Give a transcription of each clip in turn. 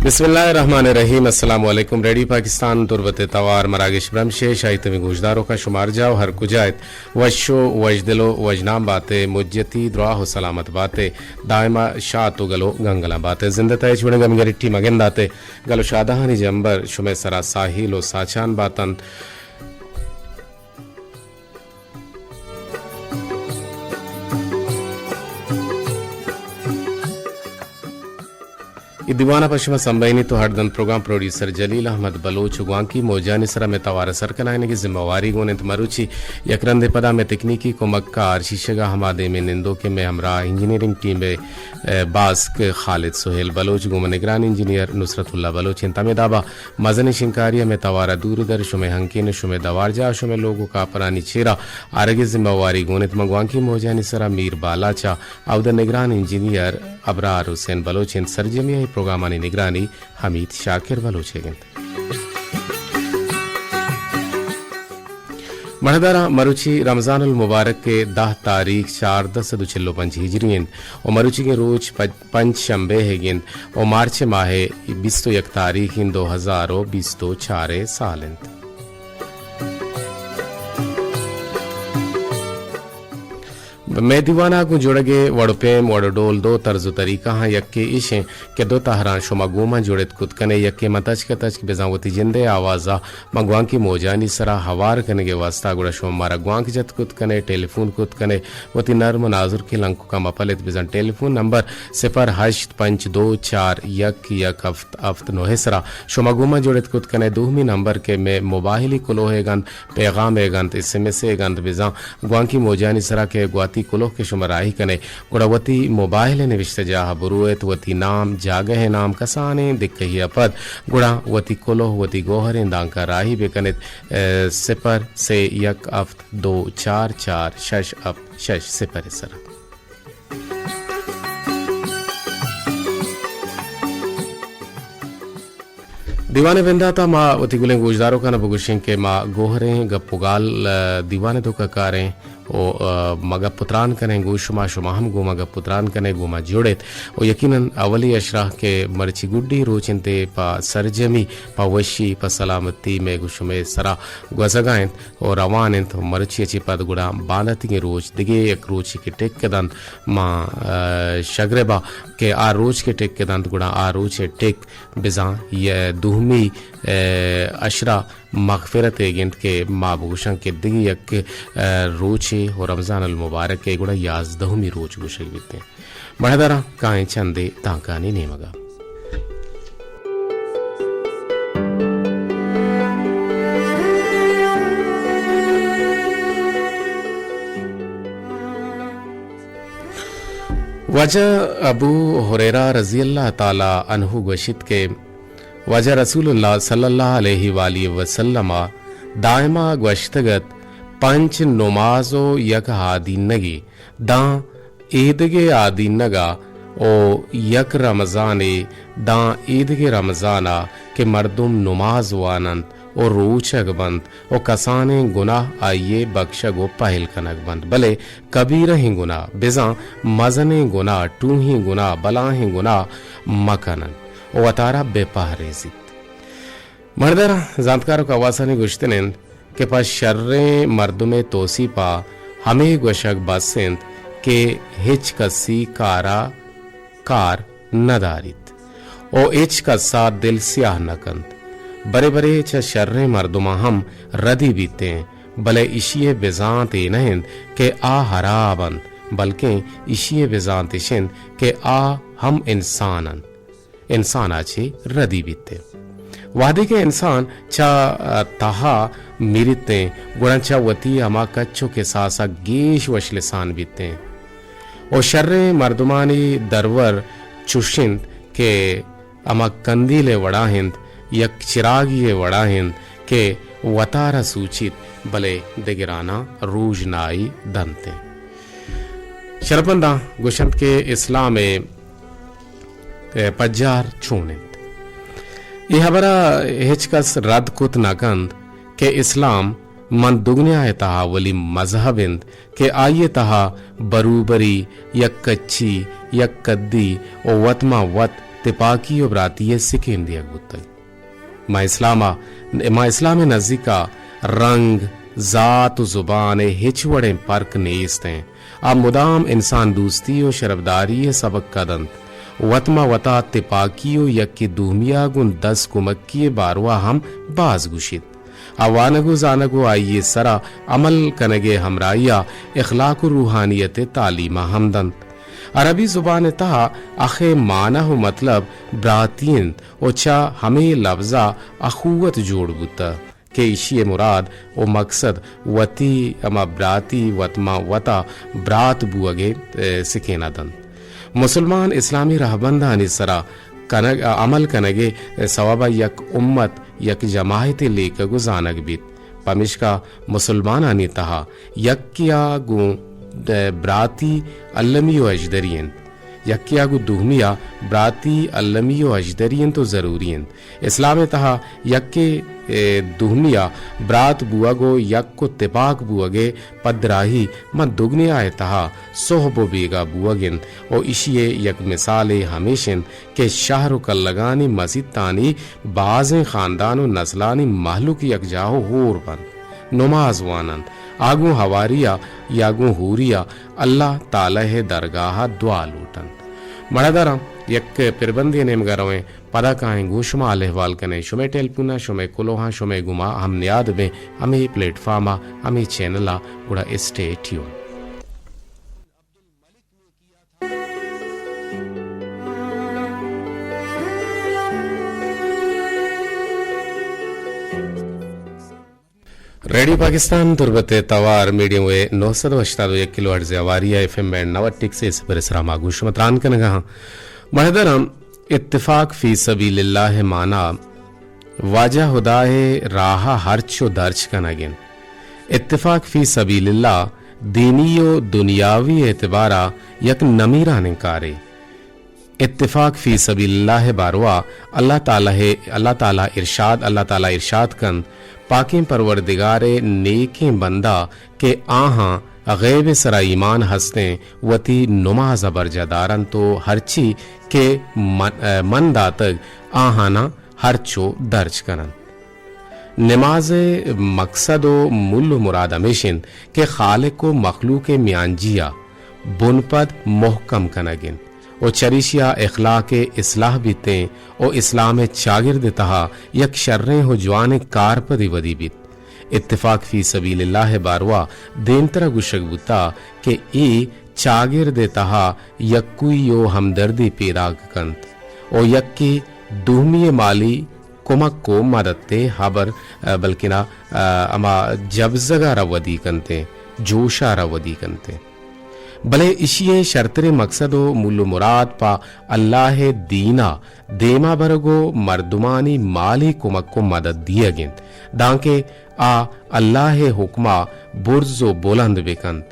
بسم اللہ الرحمن الرحیم۔ السلام علیکم۔ ریڈیو پاکستان تربت توار مراگش برمشے، شاہی تمی گوشداروکاں شمار جاو ہر کجا ات، وش و وشدل و وشنام باتے، مجتی دراہ و سلامت باتے، دائما شات و گل و گنگلاں باتے۔ زندہ تہ چوڑیں گم گرٹی مگنداتے، گل و شادہانی جمبر شمے سرا ساحیل و ساچان باتنت۔ اے دیوان ء پہ شما سمبہینیت و ہڈ دنت پروگرام پروڈیوسر جلیل احمد بلوچ و گوانکی موجانی سرا مئے توار ء سر کنائینگی ذمہ واری گون انت۔ مروچی یک رندے پدا مئے تکنیکی کمک کار شیشگ ء ہما دیمے نندوک ء مئے ہمراہ انجینئرنگ ٹیم ء، ء، باسک خالد سہیل بلوچ گوں نگران انجینئر نصرت اللہ بلوچ انت۔ ہمے دابا مزنیں شنکاری ء مئے توار ء دور در شمئے ہنکین ء شمئے دوارجاہ ء شمئے لوگ و کاپرانی چیرا آرگ ء ذمہ واری گون انت۔ من گوانکی موجانی سرا میر بالاچ ء اود ء نگران انجینئر ابرار حسین بلوچ انت۔ سرجمی ء اے پروگرامانی نگرانی حمید شاکر بلوچ ئیگ انت۔ مڑداراں، مروچی رمضان المبارک ء دہ تاریخ چاردہ سد و چل و پنچ ہجری انت و مروچیگیں روچ پج-، پنچ شنبے ئیگ انت و مارچ ماہ ء بیست و یک تاریخ انت، دو ہزار و بیست و چار ء سال انت۔ مئے دیوان ء گوں جوڑگ ء وڑ و پیم، وڑ و ڈول، دو طرز و طریقہ آں یکے ایش انت کہ دو تہراں شما گوما جوڑت کت کنے، یکے من تچک ء تچک بزاں وتی جند ء آواز ء من گوانکی موجانی سرا ہوار کنگ ء واستا، گڑا شما مارا گوانک جت کت کنے، ٹیلیفون کت کنے، وتی نرم و نازرکیں لنککاں مہ پلیت۔ بزاں ٹیلیفون نمبر صفر ہشت پنچ دو چار یک یک ہفت ہفت نو ء سرا شما گوما جوڑت کت کنے۔ دومی نمبر کہ مئے موبائلی کلوہ ئیگ انت، پیغام ئیگ انت، ایس ایم ایس ئیگ انت، بزاں گوانکی موجانی سرا کہ گواتی کلوہ کہ شما راہی کنے، گڑا وتی موبائل ء نوشتہ جاہ ء برویت، وتی نام، جاگہ ء نام، کسانیں دکہی ء پد، گڑا وتی کلوہ، وتی گوہریں دانکاں راہی بہ کنیت، ء، صفر سے یک ہفت دو چار چار شش ہفت شش صفر ء سرا۔ دیوان ء بندات ء ما وتی گلیں گوشداروکان ء بگوشیں کہ ما گوہریں گپ و گال، ء، دیوان ء توکا کاریں و، ء، ما گپ و تران کنیں گوں شما، شما ہم گوں ما گپ و تران کنیں، گوں ما جوڑ ایت و یقیناً اولی اشرا کہ مرچی گڈی روچ انت پہ سرجمی، پہ وشی، پہ سلامتی مئے گوں شمئے سرا گوزگا انت و روان انت و مرچی ء چہ پد گڑا بانداتیگیں روچ دگہ یک روچے کہ ٹک دنت ما، ء، شگربا کہ آ روچ کہ ٹک دنت گڑا آ روچ ء ٹک بزاں یہ دومی، ء، اشرا مغفرت ئیگ انت کہ ما بگوشاں کہ دگہ یک، ء، روچے و رمضان المبارک ء گڑا یازدہمی روچ گوشگ بیت انت۔ مڑداراں کائیں چندے تانکانی نیمگا۔ واجہ ابو ہریرہ رضی اللہ تعالی عنہ گوشیت کہ واجہ رسول اللہ صلی اللہ علیہ وآلہ وسلم ء دائما گوشتگ ات، پنچ نماز و یک آدینگے داں ایدگہ آدینگا و یک رمضانے داں ایدگہ رمضانا کہ مردم نماز واننت و روچگ بنت و کسانیں گناہ آئی ء بکشگ و پہل کنگ بنت، بلے کبیرہیں گناہ، بزاں مزنیں گناہ، ٹوہیں گناہ، بلاہیں گناہ مکننت و وتارا بہ پہریزیت۔ مڑداراں زانتکار و کواسانی گوشتن انت کہ پہ شریں مردمے توسیپا ہمے گوشگ بس انت کہ ہچ کسی کارا کار نہ داریت و ہچ کسا دل سیاہ نہ کنت۔ برے برے چہ شریں مردماں ہم ردی بیتیں، بلے اشی ء بزانت اے نہ انت کہ آ ہراب انت، بلکیں اشی ء بزانت اش انت کہ آ ہم انسان انت۔ انسان ء چہ ردی بیت۔ وہدے کہ انسان چہ تہا میریت انت، گڑا چہ وتی ہما کچ و کساس ء گیش وش لسان بیت انت۔ و شریں مردمانی درور چوش انت کہ ہما کندیل ء وڑا انت، یک چراگی ء وڑا انت کہ وتارا سوچیت، بلے دگراناں روژنائی دنت انت۔ شرپمنداں گوشنت کہ اسلام ء ء پجار چون انت؟ اے ہبرا ہچ کس رد کت نہ کنت کہ اسلام من دگنیا ء تہا اولی مذہب انت کہ آئی ء تہا بروبری، یک کچی، یک کدی و وت ماں وت تپاکی و براتی ءِ سکین دیگ بوتگ۔ ماں اسلام ءَ، ماں اسلام ءِ نزیک ءَ رنگ، ذات و زبان ءِ ہچ وڑیں پرک نیست انت۔ آ مدام انسان دوستی و شرپداری ءِ سبق ءَ دنت۔ وت ماں وتا تپاکی و یکے دومی ءَ گوں دست کمکی ءِ باروا ہم باز گوشیت۔ آ وانگ و زانگ و آئی ءِ سرا عمل کنگ ءِ ہمراہی ءَ اخلاق و روحانیت ءِ تعلیم ءَ ہم دنت۔ عربی زبان ءِ تہا اخ ءِ معنی و مطلب براتی انت و چہ ہمے لبز ءَ اخوت جوڑ بوتہ کہ ایشی ءِ مراد و مقصد وتی ہما براتی وت ماں وتا برات بوگ ءِ، اے، سکین ءَ دنت۔ مسلمان اسلامی رہبندانی سرا کنگ، عمل کنگ ءِ سوب ءَ یک امت، یک جماعتے لیکگ و زانگ بیت۔ پمیشکا مسلمانانی تہا یکے ءَ گوں، اے، براتی المی و اژدری انت۔ یکے ءَ گوں دومی ءَ براتی المی و اژدری انت و ضروری انت۔ اسلام ءِ تہا یکے، اے، دومی ءَ برات بوگ و یک و تپاک بوگ ءِ پدراہی ماں دگنیا ءِ تہا سہب و بیگاہ بوگ انت و ایشی ءِ یک مثالے ہمیش انت کہ شہر و کلگانی مسیتانی بازیں خاندان و نسلانی مہلوک یکجاہ و ہور بنت، نماز واننت، آ گوں ہواری ءَ یا گوں ہوری ءَ اللہ تعالی ءِ درگاہ ءَ دعا لوٹنت۔ مڑداراں، یک پربندے نیمگ ءَ رویں، پدا کائیں گوں شما حال احوال کنیں، شمئے ٹیلیفون ءَ، شمئے کلوہاں، شمئے گما ہم نیاد بیں، ہمے پلیٹ فارم ءَ، ہمے چینل ءَ، گڑا اسٹے ٹیون۔ ریڈیو پاکستان تربت ءِ توار میڈیم ویو نو سد و ہشتاد و یک کلو ہرٹز ءِ ہواری ءَ ایف ایم بینڈ نود ٹک سے سپر ءِ سرا ما گوں شما تران کنگ ءَ آں۔ مڑداراں، اتفاق فی سبیل اللہ ءِ معنی واجہ ہدا ءِ راہ ءَ ہرچ و درچ کنگ انت۔ اتفاق فی سبیل اللہ دینی و دنیاوی اعتبار ءَ یک نمیرانیں کارے۔ اتفاق فی سبیل اللہ ءِ باروا اللہ تعالی ءِ، اللہ تعالی ارشاد، اللہ تعالی ارشاد کنت، پاکیں پروردگار ءِ نیکیں بندہ کہ آہاں غیب ءِ سرا ایمان ہستیں، وتی نماز ءَ برجاہ دارنت و ہرچی کہ من، من داتگ، آہاناں ہرچ و درچ کننت۔ نماز ءِ مقصد و مول و مراد ہمیش انت کہ خالق و مخلوق ءِ میانجی ءَ بنپد مہکم کنگ انت و چریشی ءَ اخلاق ءِ اصلاح بیتیں و اسلام ءِ چاگرد ءِ تہا یک شریں و جوانیں کارپدے ودی بیت۔ اتفاق فی سبیل اللہ ءِ باروا دیمترا گوشگ بوتا کہ اے چاگرد ءِ تہا یکوئی و ہمدردی پیداک کنت و یکے دومی ءِ مالی کمک و مدد ءِ ہبر، ءَ، بلکنا، ءَ، ہما جبزگ ءَ را ودی کنت ءُ جوش ءَ را ودی کنت۔ بلے ایشی ءِ شرتریں مقصد و مول و مراد پہ اللہ ءِ دین ءَ دیما برگ و مردمانی مالی کمک و مدد دیگ انت، دانکہ آ اللہ ءِ حکم ءَ برز و بلند بہ کنت۔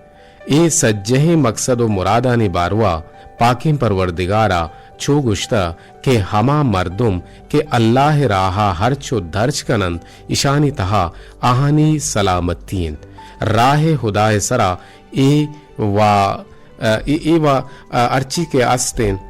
اے سجہیں مقصد و مرادانی باروا پاکیں پروردگار ءَ چو گوشتہ کہ ہما مردم کہ اللہ ءِ راہ ءَ ہرچ و درچ کن انت، ایشانی تہا آہانی سلامتی انت۔ راہ خدا ءِ سرا اے و، اے، اے و ہرچی کہ است انت،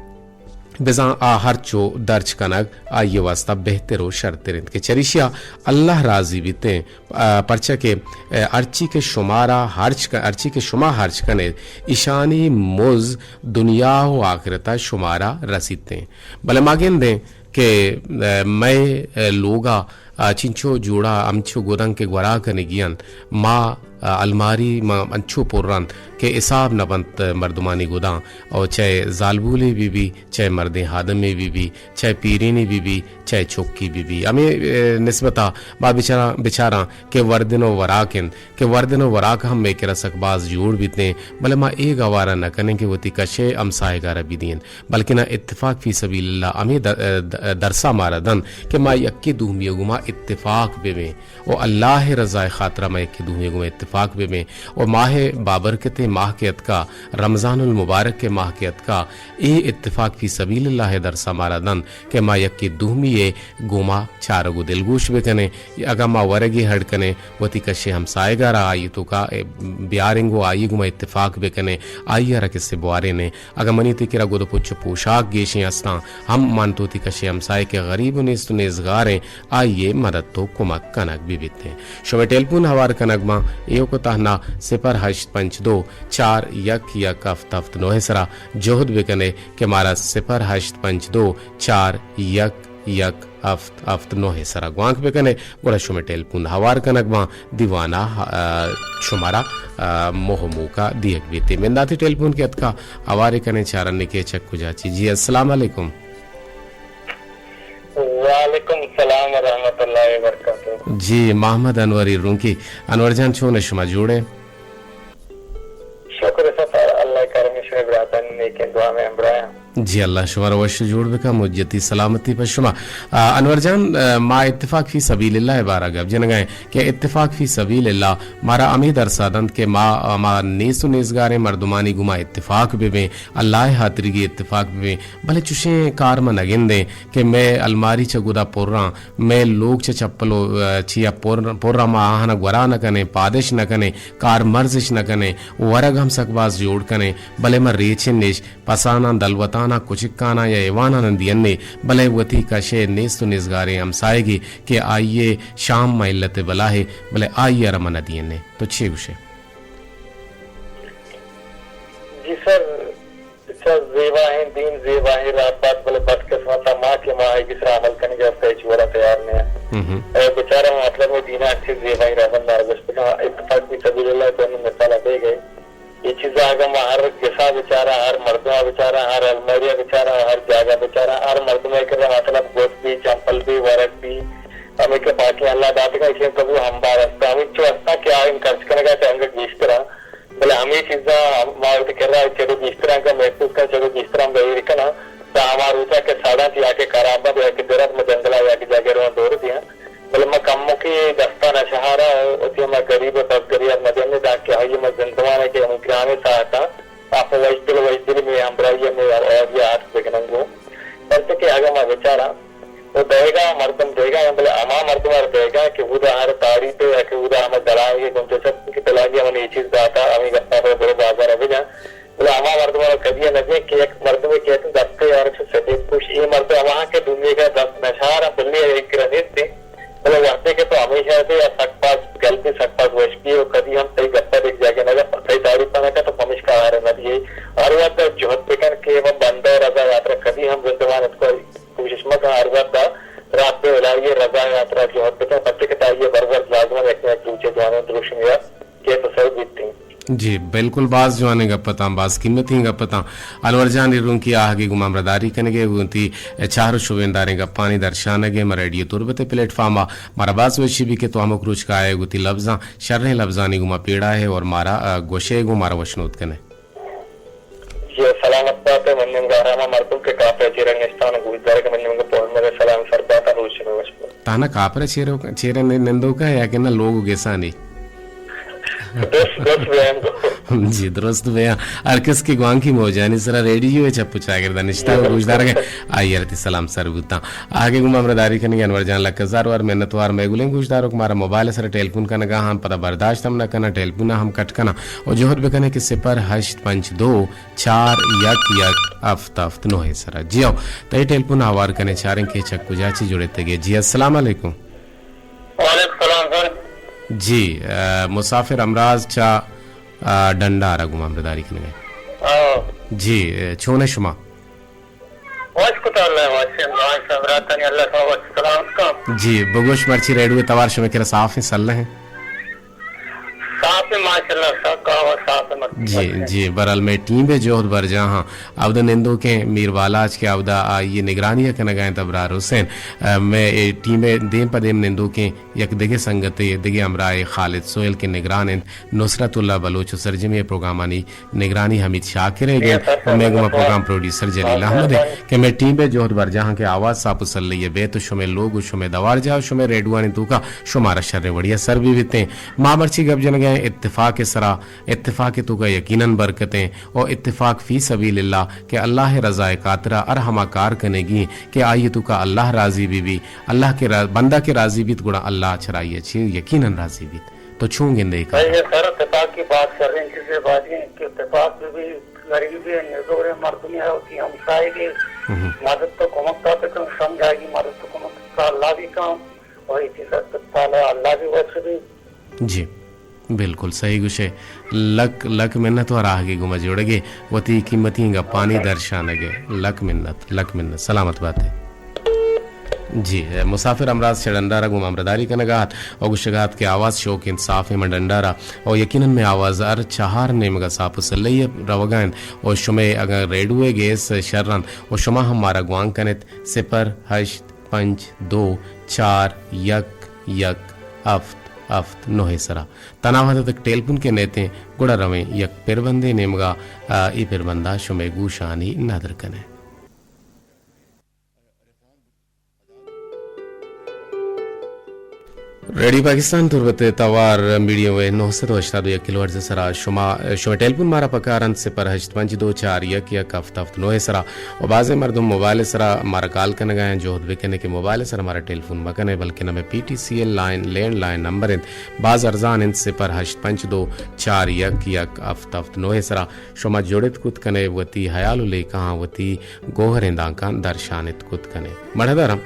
بزاں آ ہرچ و درچ کنگ آئی ءِ واستہ بہتر و شرتر انت کہ چریشی ءَ اللہ راضی بیت انت، آ، پرچا کہ، آ، ہرچی کہ شمارا ہرچ ک-، ہرچی کہ شما ہرچ کن ایت، ایشانی مز دنیا و آخرت ءَ شمارا رسیت انت۔ بلے ما گندیں کہ، آ، مئے، آ، لوگ ءَ، آ، چنچو جوڑا ہمچو گداں کہ گورا کنگی انت، ما، آ، الماری ما انچو پر انت کہ حساب نہ بنت مردمانی گداں، او چاہے زالبولے بہ بی، چاہے مردیں آدمے بہ بی، چاہے پیرینے بہ بی، چاہے چکے بہ بی۔ ہمے، اے، نسبت ءَ ما بچاراں، بچاراں کہ وردن و وراک انت، کہ وردن و وراک ہم مئے کرا سک باز جوڑ بیت انت، بلے ما اے گوارا نہ کنیں کہ وتی کش ءِ ہمساہگ ءَ را بدئیں، بلکنا اتفاق فی سبیل اللہ ہمے د-، د-، درس ءَ مارا دنت کہ ما یکے دومی ءِ گوما اتفاق بہ بیں و اللہ ءِ رضا ءِ خاطرا ما یکے دومی ءِ گوما اتفاق اتفاق بہ بیں۔ و ماہ بابرکتیں ماہ کہ اتکا، رمضان المبارک ءِ ماہ کہ اتکا، اے اتفاق فی سبیل اللہ ءِ درسا مارا دنت کہ ما یکے دومی ءِ گوما چارگ و دلگوش بکنیں۔ اگاں ما ورگے ہڈ کنیں، وتی کشے ہمسایگا را آئی توکا بیاریں گوں آئی گوما اتفاق بکنیں، آئی ءَ را کسے بوارینیں۔ اگاں منی تئی کرا گد و پچ و پوشاک گیشیں استاں، ہم من تو وتی کشے ہمسایگ کہ غریب و نیست و نیزگاریں، آئی ءِ مدد و کمک کنگ بہ بیتیں۔ شمئے ٹیلیفون ہوار کنگ باں، ایوک و تہنا صفر ہشت پنچ دو چار یک یک ہفت ہفت نو ءِ سرا جہد بکنے کہ مارا صفر ہشت پنچ دو چار یک یک ہفت ہفت نو ءِ سرا گوانک بکنے، گڑا شمئے ٹیلیفون ہوار کنگ باں، دیوانا، آ، شمارا، آ، موہ موکا دیگ بیتے۔ منداتی ٹیلیفون کہ اتکا، ہوارے کنیں چارنے کہ چک کجا چی۔ جی، السلام علیکم۔ وعلیکم السلام ورحمۃ اللہ وبرکاتہ۔ جی، محمد انوری رونکی۔ انور جان، چون شما، جوڑے؟ شکر سفر اللہ کرم، شمئے براتانی نیکیں دعا میں ہمراہ۔ جی، اللہ شما را وش جوڑ بکا، مجتی سلامتی پہ شما۔ آ، انور جان، آ، ما اتفاق فی سبیل اللہ ءِ بارہ گپ جنگا ایں کہ اتفاق فی سبیل اللہ مارا ہمے درسا دنت کہ ما، ما نیست و نیزگاریں مردمانی گوما اتفاق بہ بیں، اللہ ءِ ہاترگی اتفاق بہ بیں، بلے چوشیں کار ما نگندیں کہ مئے الماری چہ گدا پراں، مئے لوگ چہ چپل و، آ، چیا پر، پراں، ما آہانا گورا نہ کنیں، پادش نہ کنیں، کار مرزش نہ کنیں، ورگ ہم سک باز جوڑ کنیں، بلے ما ریچن اش پساناں، دلوتاناں، کچکاناں یا ایواناں نہ دینے، بلے وتی کشے نیست و نیزگاریں ہمسایگے کہ آئی ءِ شام ما علت بلاہے، بلے آئی ءَ را ما نہ دینے۔ تو چے گوشے؟ جی سر، چہ زیباہیں دین، زیباہیں راہ بات، بلے بدقسمت ما کہ ما آئی سرا عمل کنگے است، ہچ وڑا تیار نہ۔ ہم ہم۔ اے بیچارہ مطلب میں دینا اچھے زیباہیں راہ بند مارا گوشت بکن، اتفاق فی سبیل اللہ تو مثال دے گئے۔ اے چیزا اگاں ما ہر گسا بچاراں، ہر مردما بچاراں، ہر الماری ءَ بچاراں، ہر جاگہ بچاراں، ہر مردمے کرا مطلب گد بی، چمپل بی، ورگ بی، ہمے کہ باقی اللہ داتگاں، ایشی ہم کبھی ہمبار است، ہمینچو استاں کہ آئین خرچ کنگا چہ انگا گیشتراں، بلے ہمے چیزاں ما وتی کرا چدو گیشتراں کہ محسوس کناں، چدو گیشتراں ہم ایر کناں، تا ہما روچا کہ سڑاں یا کہ خراب بنت یا کہ درت ما جنگلا یا کہ جاگہ رواں دور دیاں۔ بلے ما کمکے دستاں نہ شہاراں، وتی ہما گریب ءُ پسگری ءَ نہ جنیں، دانکہ آئی ءَ ما زندمان ءَ کہ ہمے گرانیں ساعتاں، آ پہ وشدل، وشدلی مئے ہمبراہی ءَ مئے آوازی ءَ آتک بکنن گوں۔ پرچہ کہ اگاں ما بچاراں، او دئیگا مردم دئیگا ایں، بلے ہما مردم ءَ را دئیگا کہ اودا ہر تاریخ ءَ یا کہ اودا ہما دلائل ءَ گوں دلچسپ کہ دلالی ءَ من اے چیز داتا، ہمے گپا پہ برو بازار ءَ بجن۔ بلے ہما مردماں را کدی ءَ نہ دیں کہ یک مردمے کہ اتیں دست ءَ یار چو سفید پوش، اے مردم ہما کہ دومی ءَ دست نشار ءَ بلے یک کرا نیست ایں۔ بلے وہدے کہ تو ہمیشہ دے یا سک باز گل بی، سک باز وش بی و کدی ہم تئی گپ ءَ یک جاگہ نہ گپ، تئی تعریف ءَ نہ کن تو پمیشکا آرا نہ دیئے۔ ہر وہد ءَ جہد بکن کہ من بندہ ءُ رضا ءِ ہاترا کدی ہم زندمان اتکو کوشش مکن، ہر وہد ءَ رب الہی ءِ رضا ءِ ہاترا جہد بکن، پرچہ کہ تئی برورد لازم یک نہ یک روچے جوانیں دروشمے ءَ کہ تو سر بیتیں۔ جی، بالکل، باز جوانیں گپ اتاں، باز قیمتی گپ اتاں۔ انور جان، اے رونکی آہگے گوں ما ہمراہداری کنگے، گوں وتی چار و شوبینداریں گپانی درشانگے، ما ریڈیو تربت ءِ پلیٹ فارم ءَ مارا باز وشی بی کہ تو ہمک روچ کہ آئے گوں وتی لبزاں، شریں لبزانی گوں ما پیڑا ہے اور مارا، آ، گوشے گوں مارا وشنود کنے۔ جی، سلامت بات ئے، منی نیمگا ہر ہما مردم کہ کاپے چیرا نشتان گوش دارگ، منی نیمگا پہل مرے سلام سر بات، روچ شمے وش بات۔ تہنا کاپر ءِ چیر، چیر ءَ نندوک ئے یا کہ نہ لوگ ءُ گسانی؟ درست، درست بیان کو۔ جی، درست بیان۔ ہر کس کہ گوانکی موجانی سرا ریڈیو ءِ چپ ءُ چاگرد ءَ نشتگ ءُ گوشدارگ ءَ، آئی ءَ را وتی سلام سر بوتاں۔ آہگے گوں ما ہمراہداری کنگے انور جان لکزار، اور منتوار، مئے گلیں گوشداروک مارا موبائل ءِ سرا ٹیلیفون کنگا ہاں، پدا برداشت ہم نہ کناں، ٹیلیفون ءَ ہم کٹ کناں۔ ءُ جہد بکنے کہ صفر ہشت پنچ دو چار یک یک ہفت ہفت نو ءِ سرا۔ جی ہو، تئی ٹیلیفون ہوار کنیں، چاریں کہ چہ کجا چی جڑتگے۔ جی، السلام علیکم۔ وعلیکم السلام سر۔ جی، آ، مسافر امراض چہ، آ، ڈنڈار ءَ گوں ما ہمراہداری کنگے۔ ہاں۔ جی، آ، چون ئے شما؟ وش کتا اللہ، وش، وش، براتانی اللہ شما وش سلامت کن۔ جی، بگوش مرچی ریڈیو ءِ توار شمے کرا صاف ایں، سلہ ایں؟ صاف ایں، ماشاءاللہ، سب کہاوت صاف ایں، مرچی جی، وش ایں۔ جی، برحال مئے ٹیم ءِ جہد برجاہ ایں۔ اودا نندوکیں میر بالاچ کہ اودا آئی ءِ نگرانی ءَ کنگا انت، ابرار حسین۔ آ، مئے اے ٹیم ءِ دیم پہ دیم نندوکیں یک دگہ سنگتے، دگہ ہمراہے خالد سہیل کہ نگران انت، نصرت اللہ بلوچ ءُ سرجمی ءِ پروگرامانی نگرانی حمید شاکر ءَ گیت ءُ مئے گوما پروگرام پروڈیوسر جلیل احمد ایں کہ مئے ٹیم ءِ جہد برجاہ ایں کہ آواز ساپ ءُ سلہی ءَ بیت ءُ شمئے لوگ ءُ شمئے دوار جاہ ءُ شمئے ریڈوانی توکا شمارا شریں وڑی ءَ سر بہ بیتیں۔ ما مرچی گپ جنگا اتفاق ءِ سرا، اتفاق ءِ توکا یقیناً برکتیں، او اتفاق فی سبیل اللہ کہ اللہ ءِ رضا ءِ خاطرا ہر ہما کار کنگی کہ آئی ءِ توکا اللہ راضی بہ بی، اللہ کہ را-، بندہ کہ راضی بیت گڑا اللہ چرائی ءَ چی یقیناً راضی بیت۔ تو چون گندے اے کار؟ بھائی، اے سر اتفاق کی بات کر رہے ہیں، کسے بات نہیں کہ اتفاق بھی، بھی غریب ہے، نزور ہے، مردم ہے، ہوتی ہمسائے کے مدد تو کمک تا تو کم سمجھائے گی، مدد تو کمک تا اللہ بھی کام، اور اسی سر تعالیٰ اللہ بھی وجہ بھی۔ جی، بالکل صحیح گوشے۔ لک، لک منت و راہگے گوما جوڑگے، وتی قیمتی گپانی درشانگے۔ لک منت، لک منت۔ سلامت باتے۔ جی، مسافر امراض چہ ڈنڈارا گوں ہمراہداری کنگا ات و گوشگا ات کہ آواز شوق انت، صاف ایں من ڈنڈارا و یقیناً مئے آواز ہر چہار نیمگا صاف و سلہی روگا انت و شمئے اگاں ریڈیوئے گیس شر انت و شما ہم مارا گوانک کنت صفر ہشت پنچ دو چار یک یک ہفت ہفت نوہ ءِ سرا۔ تنا وہد تک ٹیلیفون کہ نیتیں، گڑا رویں یک پربندے نیمگا، آ، اے پربندا شمئے گوشانی ندر کنیں۔ ریڈیو پاکستان تربت ءِ توار میڈیم ویو نو سد و ہشتاد و یک کلو ہرٹز ءِ سرا شما، شمئے ٹیلیفون مارا پکار انت، صفر ہشت پنچ دو چار یک یک ہفت ہفت نوہ ءِ سرا۔ و بازیں مردم موبائل ءِ سرا مارا کال کنگا انت، جہد بکنے کہ موبائل ءِ سرا مارا ٹیلیفون مکنے، بلکن ہمے پی ٹی سی ایل لائن، لینڈ لائن نمبر انت، باز ارزان انت، صفر ہشت پنچ دو چار یک یک ہفت ہفت نوہ ءِ سرا۔ شما جڑت کت کنے، وتی ہیال و لیکہاں، وتی گوہریں دانکاں درشانت کت کنے۔ مڑداراں،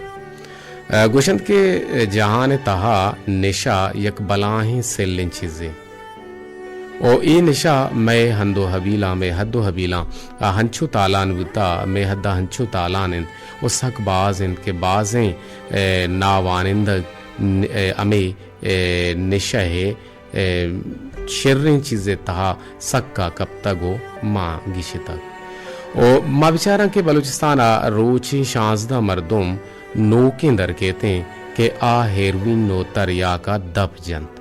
ء، گوشنت کہ جہان ء تہا نشہ یک بلاہیں سلیں چیزے۔ او اے نشہ مئے ہند و ہبیلاں، مئے حد و ہبیلاں، آ، ہنچو تالان بوتا، مئے حد ء ہنچو تالان انت و سک باز انت کہ بازیں، ء، ناوانندگ ن-، ء، ہمے، ء، نشہ ء ء شریں چیزے تہا سکا کپتگ و مان گیشتگ۔ و ما بچاراں کہ بلوچستان ء روچی شانزدہ مردم نوکیں در کیتیں کہ آ ہیروئن و تریاک ء دپ جنت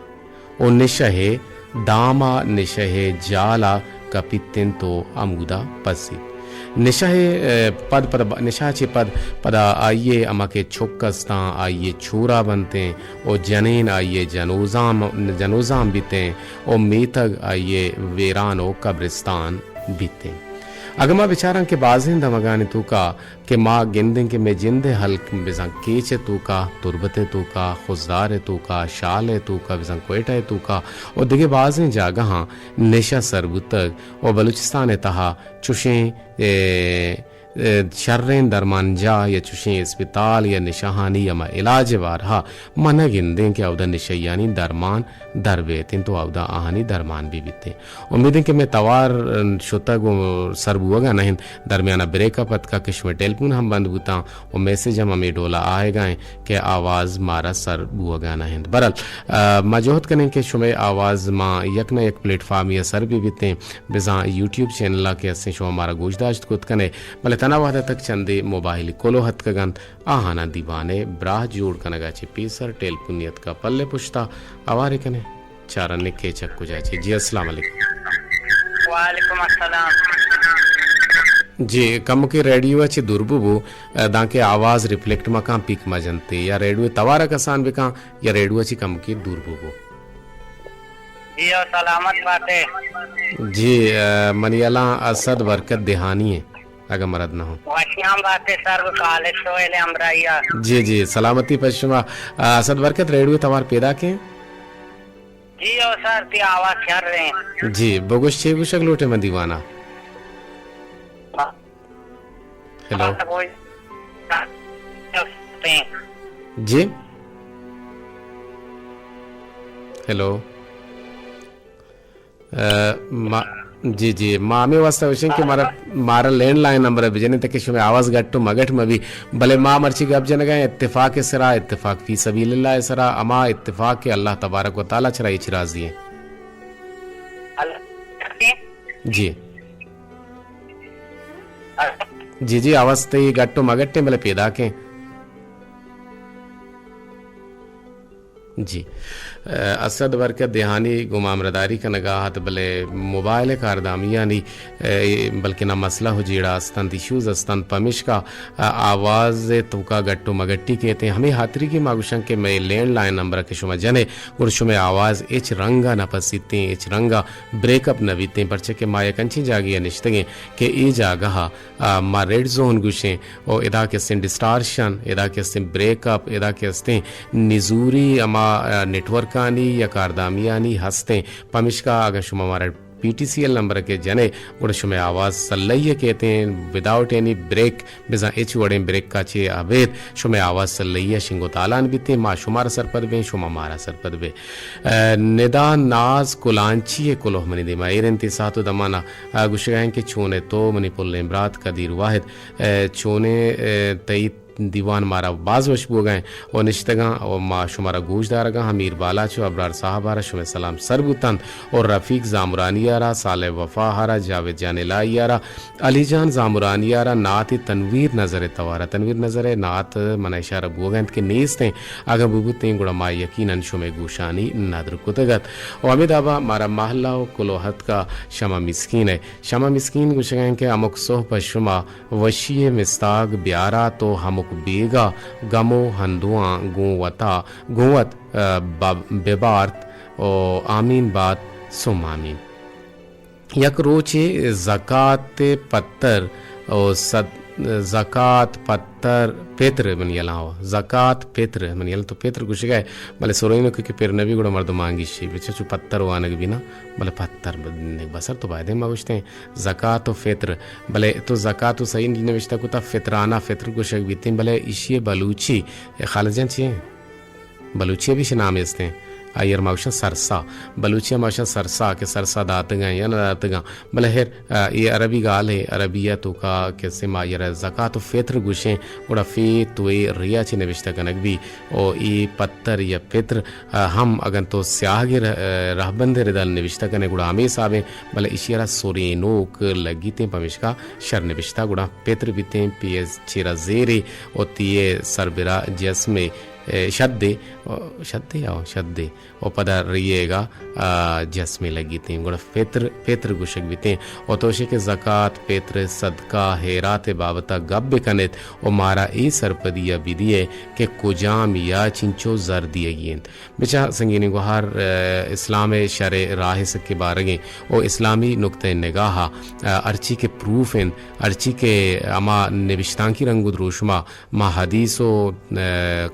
و نشہ ء دام ء نشہ ء جال ء کپیت انت و ہمودا پسیت۔ نشہ ء، ء، پد، پد، نشہ چہ پد، پدا آئی ء ہما کہ چک استاں، آئی ء چورا بنتیں و جنین آئی ء جنوزام، جنوزام بیتیں و میتگ آئی ء ویران و قبرستان بیتیں۔ اگاں ما بچاراں کہ بازیں دمگانی توکا کہ ما گندیں کہ مئے جند ء ہلک بزاں کیچ ء توکا، تربت ء توکا، خضدار ء توکا، شال ء توکا، بزاں کوئٹہ ء توکا و دگہ بازیں جاگہاں نشہ سر بوتگ و بلوچستان ء تہا چوشیں، اے، اے، شریں درمانجاہ یا چوشیں اسپتال یا نشہانی ہما علاج ء بارہا ما نہ گندیں کہ اودا نشہیانی درمان در بیت انت و اودا آہانی درمان بہ بیت انت۔ امید انت کہ مئے توار شتگ و سر بوہگا نہ انت۔ درمیانا بریکا پتکا کہ شمئے ٹیلیفون ہم بند بوتاں و میسج ہم ہمے ڈولا آیگا انت کہ آواز مارا سر بوہگا نہ انت۔ برحال، آ، ما جہد کنیں کہ شمئے آواز ما یک نہ یک پلیٹ فارمے ء سر بہ بیتیں، بزاں یوٹیوب چینل ء کہ استیں شما مارا گوش داشت کت کنے، بلے تنا وہد ء تک چندے موبائل کلوہ اتکگ انت، آہاناں دیوان ء براہ جوڑ کنگ ء چہ پیسر ٹیلیفون نیتکا پل ء پشتا ہوارے کنے۔ چارنے کیچک کجا چے۔ جی، السلام علیکم۔ وعلیکم السلام۔ جی، کمکے ریڈیو ء چہ دور بو بو، دانکہ آواز ریفلیکٹ مکان پیک مجنتے، یا ریڈیو توارا کسان بکان، یا ریڈیو ء چہ کمکے دور بو بو۔ جی، او سلامت باتے۔ جی، ء، منی الاں اسد برکت دہانی ایں، اگاں مرد نہ ہوں۔ وشیام باتے سر کالج سویل امرایا۔ جی، جی، سلامتی پہ شما۔ ء، اسد برکت ریڈیو توار پیدا کیں؟ جی او سر، تی آواز شر ایں۔ جی، بگوش چے گوشگ لوٹے من دیوانا؟ ہاں۔ ہیلو۔ ہاں، بگوش۔ جی۔ ہیلو۔ ء، ما، جی، جی، ما ہمے واسطہ گوشیں کہ مارا، مارا لینڈ لائن نمبر ء بجنیں تاکہ شمئے آواز گٹ و مگٹ مہ بی، بلے ما مرچی گپ جنگا ایں اتفاق ء سرا، اتفاق فی سبیل اللہ ء سرا، ہما اتفاق کہ اللہ تبارک و تعالی چرا اچ راضی ایں۔ جی۔ جی، جی، آواز تئی گٹ و مگٹ ایں بلے پیداک ایں۔ جی۔ اسد برکت دیہانی گوں ما ہمراہداری کنگا ات، بلے موبائل ءِ کاردامیانی، ءَ، بلکنا مسئلہ و جیڑہ استنت، ایشوز استنت، پمیشکا، ءَ، آواز ءِ توکا گٹ و مگٹی کیتیں۔ ہمے ہاتری کہ ما گوشاں کہ مئے لینڈ لائن نمبر کہ شما جنے، گڑا شمئے آواز ہچ رنگا نہ پسیتیں، ہچ رنگا بریک اپ نہ بیتیں، پرچہ کہ ما یک انچیں جاگہے ءَ نشتگیں کہ اے جاگہ ءَ، ءَ، ما ریڈ زون گوشیں، و ادا کہ استیں ڈسٹارشن، ادا کہ استیں بریک اپ، ادا کہ استیں نزوری ہما، ءَ، نیٹورکانی یا کاردامیانی ہستیں۔ پمیشکا اگاں شما مارا پی ٹی سی ایل نمبر کہ جنے، گڑا شمئے آواز سلہی ءَ کیتیں، وداؤٹ اینی بریک، بزاں ہچ وڑیں بریک ءَ چہ ابید شمئے آواز سلہی ءَ شنگ و تالان بیتیں۔ ما شمارا سرپد بیں، شما مارا سرپد بے۔ ءَ، ندا ناز کلانچی ءِ کلوہ منی دیما ایر انت، اے ساعت و دمانا، ءَ، گوشگا ایں کہ چون ئے تو منی پلیں برات قدیر واحد، ءَ، چونیں، ءَ، تئی دیوان مارا باز وش بوگا ایں و نشتگاں و ما شمارا گوش دارگاں۔ امیر بالاچ و ابرار صاحب ءَ را شمئے سلام سر بوتنت و رفیق زامرانی ءَ را، صالح وفا ءَ را، جاوید جان الہی ءَ را، علی جان زامرانی ءَ را نعت تنویر نظر ءِ توارا۔ تنویر نظر ءِ نعت منا اشارہ بوگ ءَ انت کہ نیست ایں، اگاں ببوتیں گڑا ما یقیناً شمئے گوشانی ندر کتگ ات۔ و ہمے دابا مارا مہلا و کلوہ اتکا شمع مسکین ءِ۔ شمع مسکین گوشگا انت کہ ہمک سہب ءَ شما وشی ءِ مستاگ بیارات و ہمک بیگا گم و ہندواں گوں وتا، گوں وت، ءَ، بہ، ببارت و آمین بات ثم آمین۔ یک روچے زکات پتر و صد، زکات پتر پتر من یلاں و زکات پتر من یلاں، تو پتر گوشگا ئے، بلے سرینوک کہ پر نبی گڑا مردم آنگیشی بچا چو پتر وانگ بینا، بلے پتر ب-، بسر تو بایدیں ما گوشتیں زکات و فطر، بلے تو زکات و صحیح نوشتہ کتا، فطرانہ فطر گوشگ بیتیں، بلے ایشی بلوچی، اے خالد جان چی ایں؟ بلوچی ءَ بھی شے نامے استیں، آئی ءَ را ما گوشاں سرسا۔ بلوچی ءَ ما گوشاں سرسا، کہ سرسا داتگاں یا نہ داتگاں۔ بلے ہیر، آ، اے عربی گالے، عربی ءِ توکا کہ استیں ما آئی ءَ را زکات و فطر گوشیں، گڑا فے توئے ریا چہ نوشتہ کنگ بی، او اے پتر یا پتر، آ، ہم اگن تو سیاہگے رہ-، آ، رہبندے ردا نوشتہ کنے گڑا ہمے حسابیں، بلے ایشی ءَ را سرینوک لگیتیں، پمیشکا شر نوشتہ گڑا پتر بیتیں، پی ءِ چیرا زیرے، او تی ءِ سربرا جسمے، اے، شدے، او، شدے، او، شدے۔ و پدا ریئیگا، آ، جسمے لگیتیں۔ گڑا فطر، پتر گوشگ بیتیں۔ و تو شے کہ زکات، پتر، صدقہ، ہیرات بابتا گپ بکنیت و مارا اے سرپدیا بدیئے کہ کجام یا چنچو زر دیگی انت۔ بچا سنگینی گوہار، آ، اسلام شرع راہ سکے بارگیں و اسلامی نقطہ نگاہا، آ، ہرچی کہ پروف انت، ہرچی کہ ہما نبشتانکی رنگ و دروشما ما حدیث و، آ،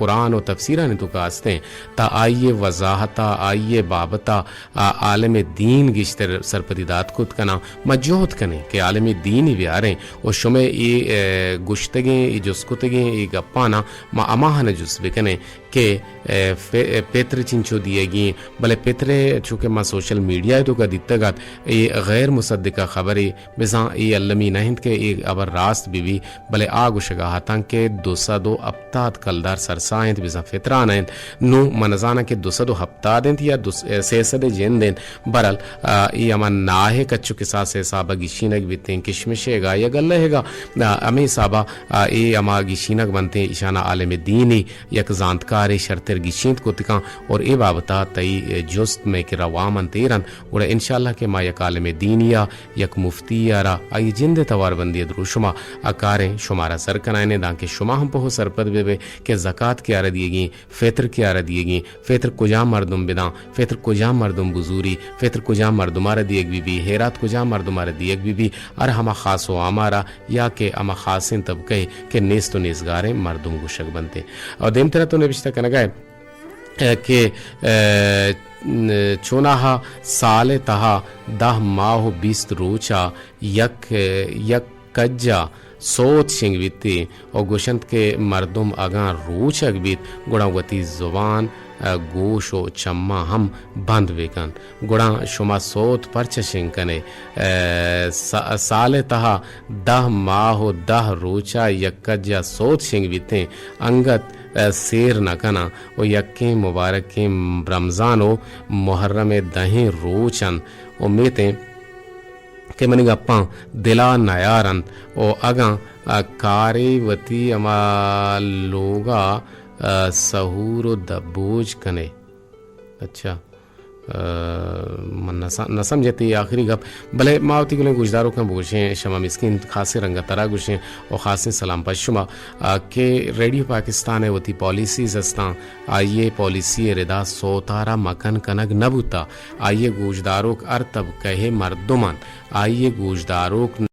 قرآن و تفسیرانی توکا استیں، تا آئی وضاحتا، آئی بابتا، آ، عالم دین گیشتر سرپدی دات کت کناں۔ ما جہد کنیں کہ عالم دینی بیاریں و شمئے اے، آ، گشتگیں، اے جست کتگیں، اے گپانا ما ہماہانا جست بکنیں کہ، آ، ف-، پتر چنچو دیگی، بلے پتر چونکہ ما سوشل میڈیا توکا دیتگ ات، اے غیر مصدقہ خبرے، بزاں اے المی نہ انت کہ اے ہبر راست بہ بی، بلے آ گوشگا اتاں کہ دو سد و ہپتاد کلدار سرسا انت، بزاں فطرانہ انت۔ نوں من نزاناں کہ دو سد و ہپتاد انت یا دو س-، سئے سد جند انت۔ برحال، آ، اے ہما ناہ کچ و کساس حسابا گیشینگ بیتیں، کشمشیگا یا گلہیگا، آ، ہمے حسابا، آ، اے ہما گیشینگ بنتیں، ایشانا عالم دینی یک زانتکارے شرتر گیشینت کت کن اور اے بابتا تئی جست مئے کرا وام انت ایر انت، گڑا انشاءاللہ کہ ما یک عالم دینیا یک مفتی ء را آئی جند ء تواربندی ء دروشم ء آ کاریں شمارا سر کنائینیں، دانکہ شما ہم پہو سرپد بہ بئے کہ زکات کیا را دیگیں، فطر کیا را دیگیں، فطر کجام مردم بداں، فطر کجام مردم بزوری، فطر کجام مردم ء را دیگ بہ بی، ہیرات کجام مردم ء را دیگ بہ بی، ہر ہما خاص و عام ء را یا کہ ہما خاصیں طبقہ ء کہ نیست و نیزگاریں مردم گوشگ بنت۔ اور دیمترا تو نبشتہ کنگا ئے کہ، ء، چوناہا سال ء تہا دہ ماہ و بیست روچ ء یک، یک کج ء سوت شنگ بیت و گوشنت کہ مردم اگاں روچگ بیت گڑا وتی زبان، ء، گوش و چماں ہم بند بہ کنت، گڑا شما سوت پرچہ شنگ کن ئے؟ ء، سا-، سال ء تہا دہ ماہ و دہ روچ ء یک کج ء سوت شنگ بیتیں، انگت ء سیر نہ کناں و یکیں مبارکیں رمضان و محرم ء دہیں روچ انت۔ امیتیں کہ منی گپاں دلا نیار انت و اگاں، ء، کارے وتی ہما لوگا، ء، سہور و دبوج کن ئے۔ اچھا۔ آ، من نہ س-، نہ سمجھتی آخری گپ، بلے ما وتی گلیں گوشداروکاں بگوشیں، شما مسکین خاصیں رنگ ءَ ترا گوشیں و خاصیں سلام پہ شما، آ، کہ ریڈیو پاکستان ءِ وتی پالیسیز استاں، آئی ءِ پالیسی ءِ ردا سوتارا مکن کنگ نہ بوتا، آئی ءِ گوشداروک ہر طبقہ ءِ مردمان، آئی ءِ گوشداروک